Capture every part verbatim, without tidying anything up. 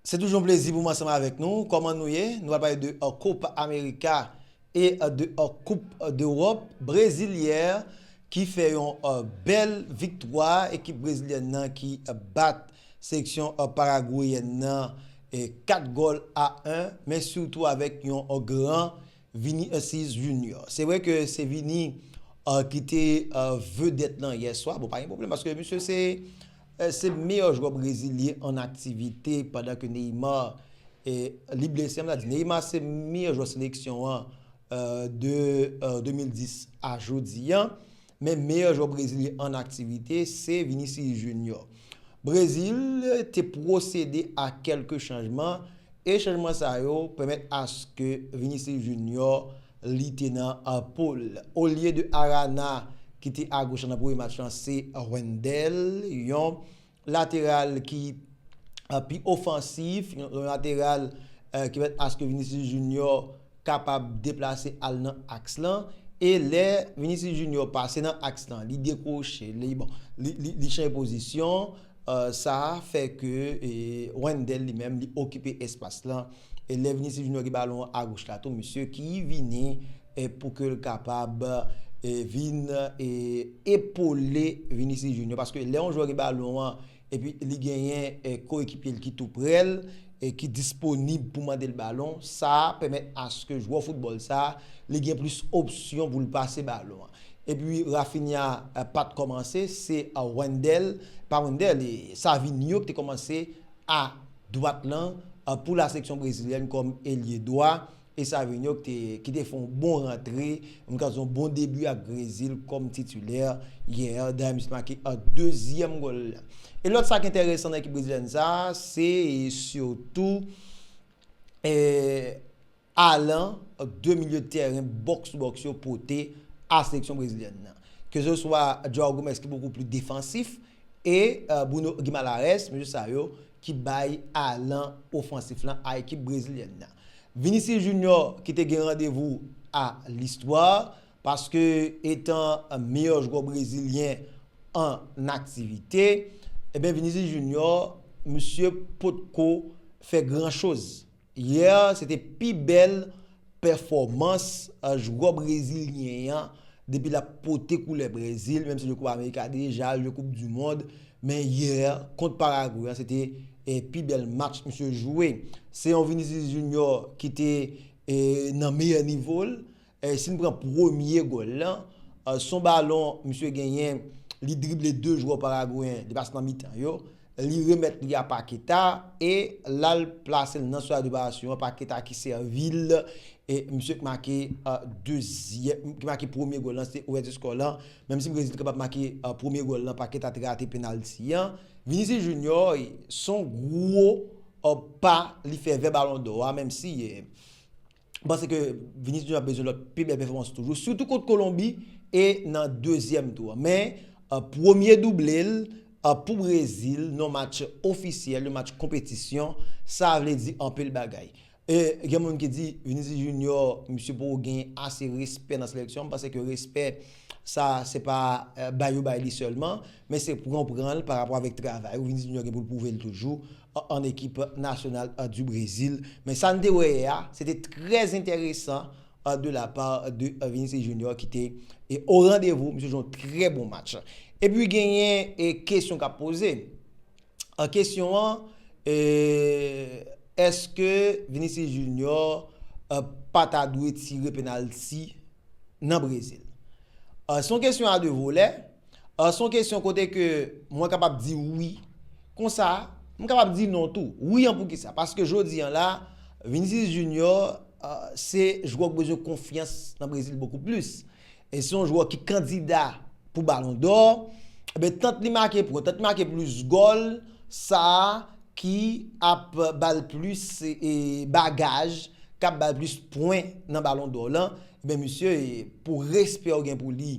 Se toujou yon plezi pou mwen ansanm avèk nou. Kòman nou ye? Nou pral pale de uh, Copa America e uh, de uh, Coupe d'Europe. Brezil yè ki fè yon uh, bèl viktwa. Ekip brezilyèn nan ki uh, bat seleksyon uh, paragweyèn nan e kat gòl a en, men sitou avèk yon uh, gran Vinicius Junior. Se vre ke se Vini uh, ki te uh, vedèt lan yè swa. Bon, pa gen pwoblèm paske misye se uh, se meyè jwè brezilyen an aktivite pandan ke Neymar e, li blese. M ta di Neymar se meyè jwè seleksyon an uh, de uh, de mil dis a jodi an. Men meyè jwè brezilyen an aktivite se Vinicius Junior. Brezil te pwosede a kèlke chanjman e chanjman sa yo pèmèt aske Vinicius Junior li te nan uh, poul. Olye de Arana ki te agoch nan premye match lan se Wendell, yon lateral ki uh, pi ofansif, yon lateral uh, ki pèmèt aske Vinicius Junior kapab deplase al nan aks lan. E lè Vinicius Junior pase nan aks lan, li dekwoche, li, bon, li, li, li chanje pozisyon. Uh, sa fè ke e, Wendell li menm li okipe espas lan. E lè Vinicius Junior gen balon an agoch la tou, misye ki vini e, pou ke l kapab e, vin e, epole Vinicius Junior. Paske lè yon jwè gen balon an, epi li genyen e, koekipye l ki tou prè l e ki disponib pou mande l balon, sa pèmèt aske jwè foutbòl sa li gen plis opsyon pou l pase balon an. Epi Rafinha e, pa t kòmanse, se e, Wendell, pa Wendell, e Savinho ki te kòmanse a dwat lan e, pou la seleksyon brezilyèn kòm elye dwa. E Savinho ki te, ki te fè yon bon rantre, m ka di yon bon debi ak Brezil kòm titilè yè. Dayè misye make an dezyèm gòl la. E lòt sa ki enteresan nan ekip brezilyèn sa, se sitou e, alan de milye de tèren box to box yo pote a seleksyon brezilyèn nan. Ke se swa João Gomes ki bokou pli defansif e uh, Bruno Guimarães, mesye sa yo ki bay alan ofansif lan a ekip brezilyèn nan. Vinicius Junior ki te gen randevou a listwa paske etan meyè jwè brezilyen an aktivite, ebyen Vinicius Junior, misye potko fè gran choz. Yè se te pi bèl pèfòmans jwè brezilyen an depi l ap pote koulè Brezil, menm si l jwe Copa America deja, l jwe Coupe du Monde, men yè kont Paragwe an se te e, pi bèl match misye jwe. Se yon Vinicius Junior ki te e, nan meyè nivo l. E, si n pran premye gòl lan, e, se yon balon misye genyen, li drible de jwè paragweyen, li pase nan mitan yo, li remèt li a Paqueta e l al plase l nan sifas de reparasyon an, Paqueta ki sèvi l e misye ki make uh, dezyèm, ki make premye gòl lan, se ouvèti skò lan. Menm si Brezil kapab make uh, premye gòl lan, Paqueta te rate penalti an. Vinicius Junior, se yon gwo uh, pa li fè vè Balon dò a, menm si eh, m panse ke Vinicius Junior ap bezwen lòt pi bèl pèfòmans toujou, sitou kont Kolonbi e nan dezyèm tou an. Men uh, premye double l uh, pou Brezil nan match ofisyèl, yon match konpetisyon, sa vle di anpil bagay. E gen moun ki di Vinicius Junior, misye poko gen ase respè nan seleksyon. M panse ke respè sa se pa eh, bay yo bay li sèlman, men se pran pran l pa rapò avèk travay ou. Vinicius Junior gen pou l pwouve l toujou an ekip nasyonal eh, du Brezil. Men sa n te wè yè a, se te trè enteresan eh, de la pa de eh, Vinicius Junior ki te eh, o randevou, misye jwe yon trè bon match. Epi genyen eh, kesyon k ap poze. An kesyon an, eh, èske Vinicius Junior eh, pa ta dwe tire penalti nan Brezil? Eh, se yon kesyon a de volè. Eh, se yon kesyon kote ke mwen kapab di wi. Konsa, m kapab di non tou. Wi an poukisa? Paske jodi an la, Vinicius Junior eh, se jwè k bezwen konfyans nan Brezil bokou plis. E se yon jwè ki kandida pou Balon dò, ebyen, tant li make pwen, tant li make plis gòl, sa a ki ap ba l plis e, bagaj, k ap ba l plis pwen nan Balon dò lan, ebyen, misye, e, pou respè w gen pou li,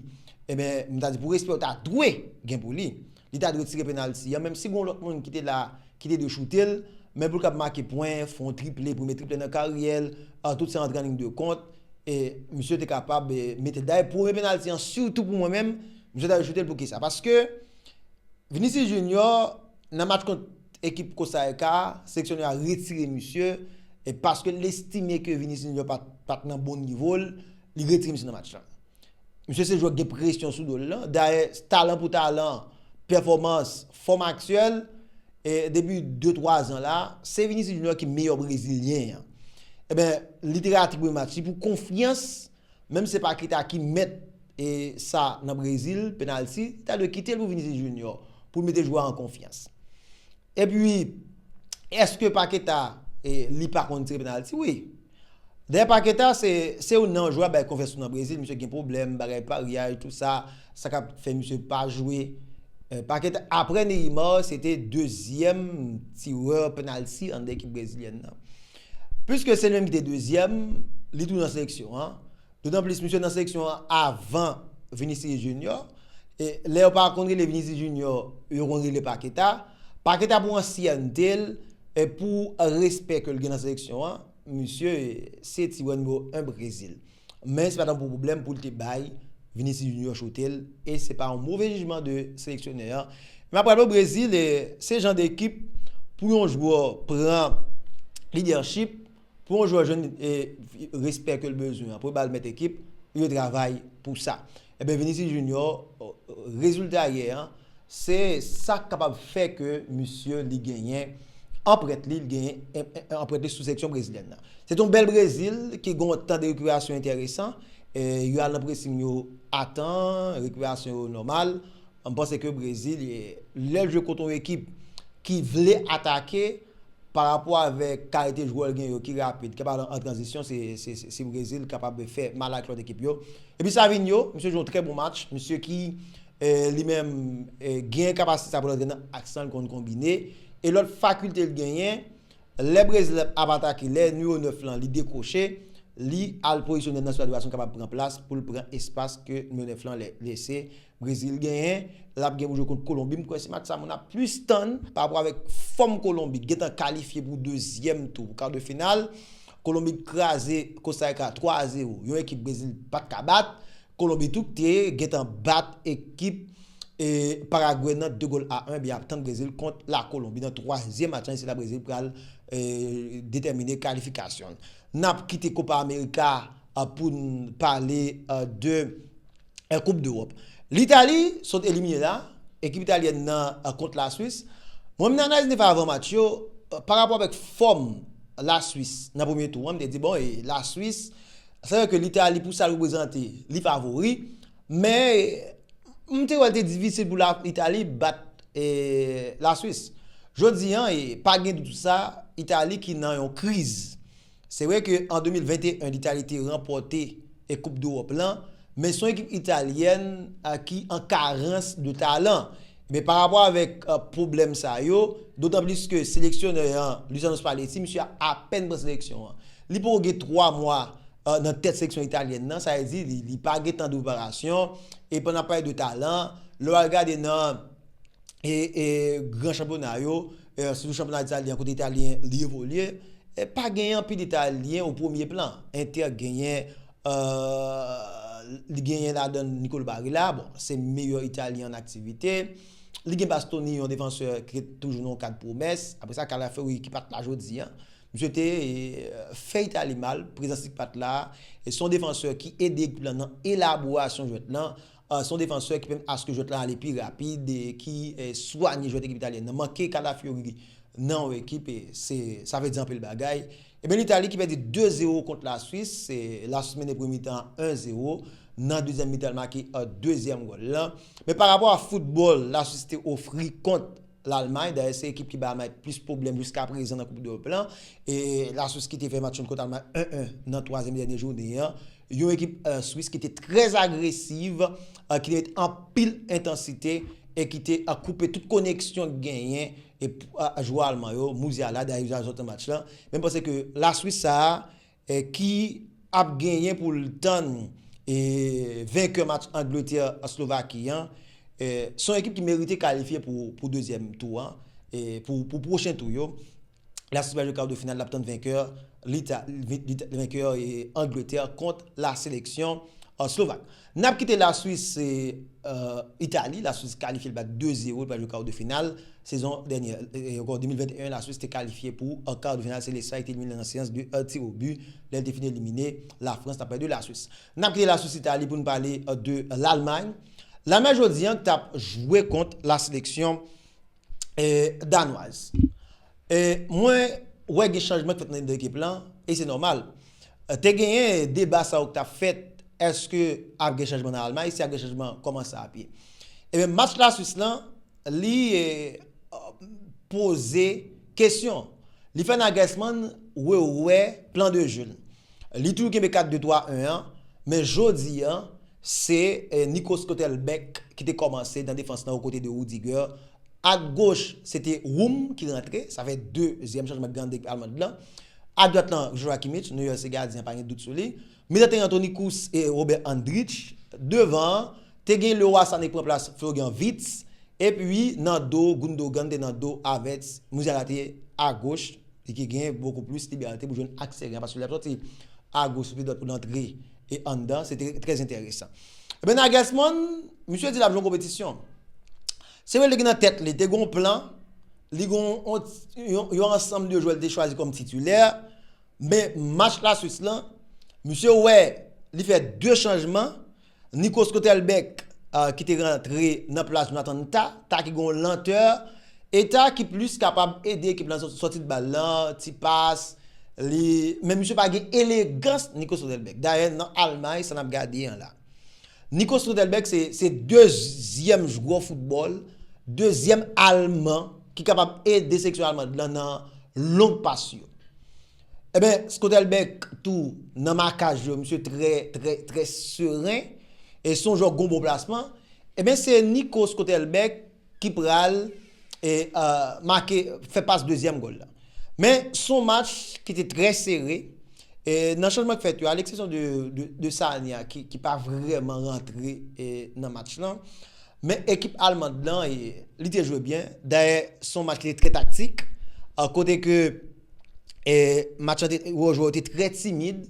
ebyen, m ta di pou respè w ta dwe gen pou li, li ta dwe tire penalti an, menm si gen yon lòt moun ki te la, ki te dwe choute l, men pou l kab make pwen, fè yon triple, premye triple nan karyè l, an tout sa antre an liy de kont, e misye te kapab e, mete l. Dayè, premye penalti an, sitou pou mwen menm, misye ta dwe choute l pou kisa? Paske Vinicius Junior, nan match kont ekip Costa Rica, seleksyonè a retire misye, e paske l estime ke Vinicius Junior pa t, pa t nan bon nivo l, li retire misye nan match la. Misye se jwè ki gen presyon sou do l lan. Dayè, talan pou talan, pèfòmans, fòm aktyèl, e depi de twa zan la, se Vinicius Junior ki meyè brezilyen an. Ebyen, li te rate premye match li pou konfyans, menm se Paqueta ki mèt e sa nan Brezil, penalti, li ta dwe kite l pou Vinicius Junior, pou l mete jwè a an konfyans. Epi, èske Paqueta, e, li pa konn tire penalti? Wi. Dayè Paqueta, se, se youn nan jwè bay konfyans tou nan Brezil, misye gen pwoblèm, bagay paryaj, tou sa, sa k ap fè misye pa jwe. E, Paqueta, aprè Neymar, se te dezyèm tirè penalti anndan ekip brezilyèn nan. Piske se li menm ki te dezyèm, li tou nan seleksyon an. Dotanplis, misye nan seleksyon an avan Vinicius Junior. E lè yo pa konn rele Vinicius Junior, yo konn rele Paqueta. Paqueta pou ansyènte l, e pou respè ke l gen nan seleksyon an, misye se tirè nimewo en Brezil. Men se pa t yon pwoblèm pou l te bay Vinicius Junior choute l, e se pa yon move jijman de seleksyonè an. Men apre l o Brezil, e se jan de ekip pou yon jwè pran lidèchip, pou yon jwè jwenn, e, respè ke l bezwen an, pou ba l mèt ekip, yo travay pou sa. Ebyen, Vinicius Junior, rezilta yè an, se sa k kapab fè ke misye li genyen anprèt li, li genyen, e, e, anprèt li sou seleksyon brezilyèn nan. Se te yon bèl Brezil ki gen yon tan de rekreasyon enteresan. E, yo al nan pressing yo a tan, rekreasyon yo nòmal. M panse ke Brezil, e, lè l jwe kont yon ekip ki vle atake, pa rapò avèk kalite jwè l gen yo ki rapid, ki pale an tranzisyon, se, se, se, se Brezil kapab fè mal ak lòt ekip yo. Epi Savinho, misye jwe yon trè bon match, misye ki, e, li menm, e, gen kapasite sa pou l antre nan aks lan, l konn konbine. E lòt fakilte l genyen, lè Brezil ap atake, lè nimewo nèf lan li dekwoche, li al pozisyone nan sitwasyonn kapab pran plas pou l pran espas ke nimewo nèf lan lè-, lese. Brezil genyen, l ap gen pou jwe kont Kolonbi. M kwè se match sa moun ap plis tann pa rapò avèk fòm Kolonbi, gentan kalifye pou dezyèm tou, pou kar de final. Kolonbi kraze Costa Rica twa a zewo, yon ekip Brezil pa t ka bat. Kolonbi tou ki te gentan bat ekip, e, Paragwe nan de gòl a en, ebyen ap tann Brezil kont la Kolonbi nan twazyèm match lan, e se la Brezil pral, e, detèmine kalifikasyon l. N ap kite Copa America, a, pou n pale, a, de, e, Koup Dewòp. Litali sot elimine la, ekip italyèn nan, a, kont Laswis. Mwen, m te analize avan match yo, a, pa rapò avèk fòm Laswis nan premye tou an, m te di, bon, e, Laswis, sa vle di ke Litali, pou sa l reprezante, li favori. Men, m te wè l te difisil pou la, Itali bat, e, Laswis. Jodi an, e, pa gen dout sou sa, Itali ki nan yon kriz. Se vre ke an de mil venteyen, Litali te ranpòte, e, Koup Dewòp lan, men se yon ekip italyèn, a, ki an karans de talan. Men pa rapò avèk, a, pwoblèm sa yo, dotanplis ke seleksyonè an, Luciano Spalletti, misye a apèn pran seleksyon an. Li poko gen twa mwa, a, nan tèt seleksyon italyèn nan, sa vle di li, li pa gen tan de preparasyon, e pandan n ap pale de talan, lè w al gade nan, e, e, gran chanpyona yo, e, sitou chanpyona italyen, kote italyen li evolye, e, pa genyen anpil italyen o premye plan. Inter genyen, e, li genyen ladan l Nicolo Barella, bon, se meyè italyen an aktivite. Li gen Bastoni, yon defansè ki toujou nan yon kad pwomès. Apre sa, Calafiori ki pa t la jodi an. Misye te, e, fè Itali mal, prezans li ki pa t la. E se yon defansè ki ede ekip lan nan elaborasyon jwèt lan. A, se yon defansè ki pèmèt aske jwèt lan ale pi rapid, e ki, e, swanye jwèt ekip italyèn nan. Manke Calafiori nan yon ekip, e se, sa vle di anpil bagay. Ebyen, Litali ki pèdi de zewo kont Laswis, e Laswis mennen premye mitan an en zewo. Nan dezyèm mitan, l make, a, dezyèm gòl lan. Men pa rapò a foutbòl Laswis te ofri kont Lalmay, dayè se ekip ki bay Lalmay plis pwoblèm jiskaprezan nan Koup Dewòp lan. E Laswis ki te fè match nul kont Lalmay en en nan twazyèm dènye jounen an. Yon ekip, e, Swis ki te trè agresiv, e, ki te met anpil entansite e ki te, e, koupe tout koneksyon ki genyen e, e, jwè alman yo, Musiala, dayè Musiala sot nan match lan. Men m panse ke Laswis sa a, e, ki ap genyen pou l tann, e, venkè match Angletè, Slovaki an. E, se yon ekip ki merite kalifye pou, pou dezyèm tou an, e, pou, pou pwochen tou yo. Laswis pral jwe kar de final, l ap tann venkè, Lita-, Lita-, venkè, e, Angletè kont la seleksyon, An Slovak. N ap kite Laswis, se Itali. Laswis kalifye l bat de zewo, li pral jwe kar de final. Sezon dènye, e, ankò, de mil venteyen, Laswis te kalifye pou an kar de final. Se Lespay ki te elimine nan seyans de, e, tir au but. Lè l te fin elimine Lafrans, n ap pale de Laswis. N ap kite Laswis, Itali pou n pale, e, de Lalmay. Lalmay jodi an k t ap jwe kont la seleksyon e, danwaz. E, mwen wè gen chanjman k fèt nan de ekip lan, e se nòmal. E, te genyen deba sa yo k t ap fèt, èske ap gen chanjman nan Almay, si ap gen chanjman, kòman sa ap ye? Ebyen, match Laswis lan, li, e, poze kesyon. Li fè Nagelsmann rewè plan de je l. Li toujou kenbe kat de twa en an, men jodi an, se, e, Nico Schlotterbeck ki te kòmanse nan defans lan okote de Rudiger. Ak goch, se te Wum ki rantre, sa fè dezyèm chanjman grande ekip almand lan. Ak dwat lan, Joshua Kimmich, nou wè se gadyen an, pa gen dout sou li. Mitan teren an, Toni Kroos e Robert Andrich. Devan an, te gen Leroy Sané k pran plas Florian Wirtz. Epi nan do, Gundogan te nan do Havertz. Musiala te agoch. Li ki gen bokou plis liberté pou jwenn ak teren an, paske lè l ap sòti agoch sou pye dwat pou l antre e anndan, se te trè enteresan. Ebyen, Nagelsmann, misye di l ap jwe yon konpetisyon. Se vre, li gen nan tèt li, te gen yon plan, li gen yon, yon, yon ansanm de jwè li te chwazi kòm titilè, men match Laswis lan, misye wè, li fè de chanjman, Nico Schlotterbeck, e, ki te rantre nan plas Jonathan Tah, Tah ki gen yon lantè, e Tah ki plis kapab ede ekip lan sòti bal lan, ti pas, li, men misye pa gen elegans Nico Schlotterbeck. Dayè, nan Almay, sa n ap gade an la. Nico Schlotterbeck se, se dezyèm jwè foutbòl, dezyèm alman ki kapab ede seleksyon almand lan nan long pas yo. Ebyen, Schlotterbeck tou nan makaj yo, misye trè, trè, trè seren. E se yon jwè k gon bon plasman. Ebyen, se Nico Schlotterbeck ki pral, e, e, make, fè pas dezyèm gòl la. Men, se yon match ki te trè sere. E, nan chanjman k fèt yo, a leksepsyon de, de, de Sané a, ki, ki pa vrèman rantre, e, nan match lan. Men ekip almand lan, e, li te jwe byen. Dayè, se yon match ki te trè taktik. A kote ke, e, match lan te, jwè yo te trè timid.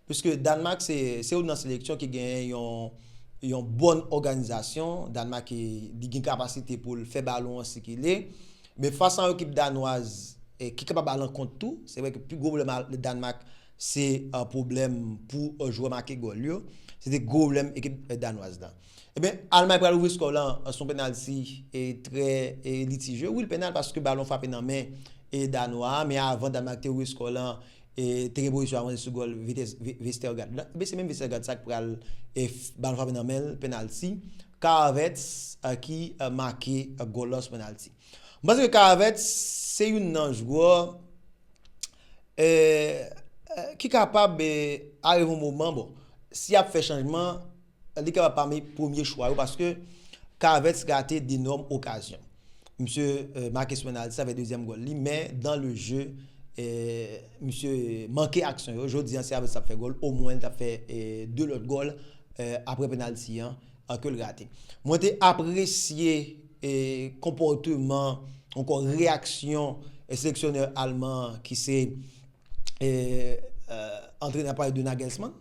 Piske Danmak se, se youn nan seleksyon ki gen yon, yon bòn òganizasyon. Danmak, e, li gen kapasite pou l fè balon an sikile. Men fas a yon ekip danwaz, e, ki kapab al ankont tou, se vre ke pi gwo pwoblèm a Danmak, se, e, pwoblèm pou, e, jwè make gòl yo. Se te gwo pwoblèm ekip, e, danwaz la. Ebyen, Almay pral ouvri skò lan, e, sou yon penalti, e, trè, e, litije. Wi, l penal paske balon frape nan men, e, danwa a, men avan Danmak te ouvri skò lan, e, te gen pozisyon avanse sou gòl Vitesse, Vi-, Vestergaard la. Ebyen, se menm Vestergaard sa k pral, e, f-, balon frape nan men l, penalti. Kai Havertz, e, ki, e, make, e, gòl lan sou penalti. M panse ke Kai Havertz se youn nan jwè, e, e, ki kapab, e, arive yon moman, bon, si y ap fè chanjman, li kapab pami premye chwa yo, paske Kai Havertz rate denòm okazyon. Misye, e, make sou penalti, sa fè dezyèm gòl li, men dan le je, e, misye manke aksyon yo. Jodi an, si Havertz t ap fè gòl, omwen li t ap fè, e, de lòt gòl, e, apre penalti an, an ke l rate. Mwen te apresye, e, konpòteman, ankò reyaksyon, e, seleksyonè alman an ki se, e, e, antrenè, ap pale de Nagelsmann.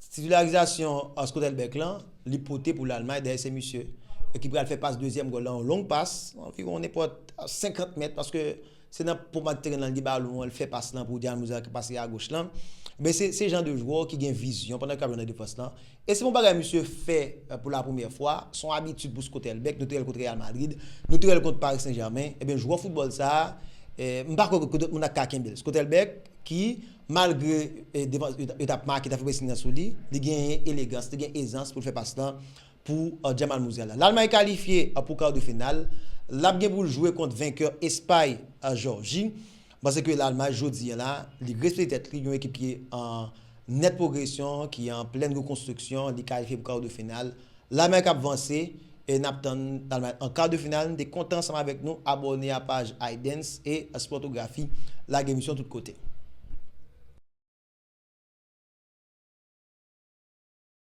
Titilarizasyon, e, Schlotterbeck lan, li pote pou Lalmay, dayè se misye, e, ki pral fè pas dezyèm gòl lan, yon long pas, anviwon nenpòt senkant mèt, paske se nan pwòp mati teren lan li gen balon an, li fè pas lan pou Jamal Musiala ki pase agoch lan. Men se, se jan de jwè ki gen vizyon pandan ke l ap jwe nan defans lan. E se yon bagay misye fè, e, pou la premyè fwa, se yon abitid pou Schlotterbeck, nou te wè l kont Real Madrid, nou te wè l kont Paris Saint-Germain. Ebyen, jwè foutbòl sa a, e, m pa kwè ke Dortmund ak ka kenbe l. Schlotterbeck ki, malgre, e, devan, yo t ap make, yo t ap fè presing nan sou li, li genyen elegans, li gen ezans pou l fè pas lan pou, e, Jamal Musiala. Lalmay kalifye, e, pou kar de final. L ap gen pou l jwe kont venkè Espay, e, Jòji. M panse ke Lalmay jodi an la, li respekte tèt li, yon ekip ki an nèt pwogresyon, ki an plèn rekonstriksyon, li kalifye pou kar de final. Lalmay k ap vanse, e n ap tann Lalmay an kar de final. M te kontan ansanm avèk nou, abòne a paj iDance e Sportographie, lage misyon tout kote.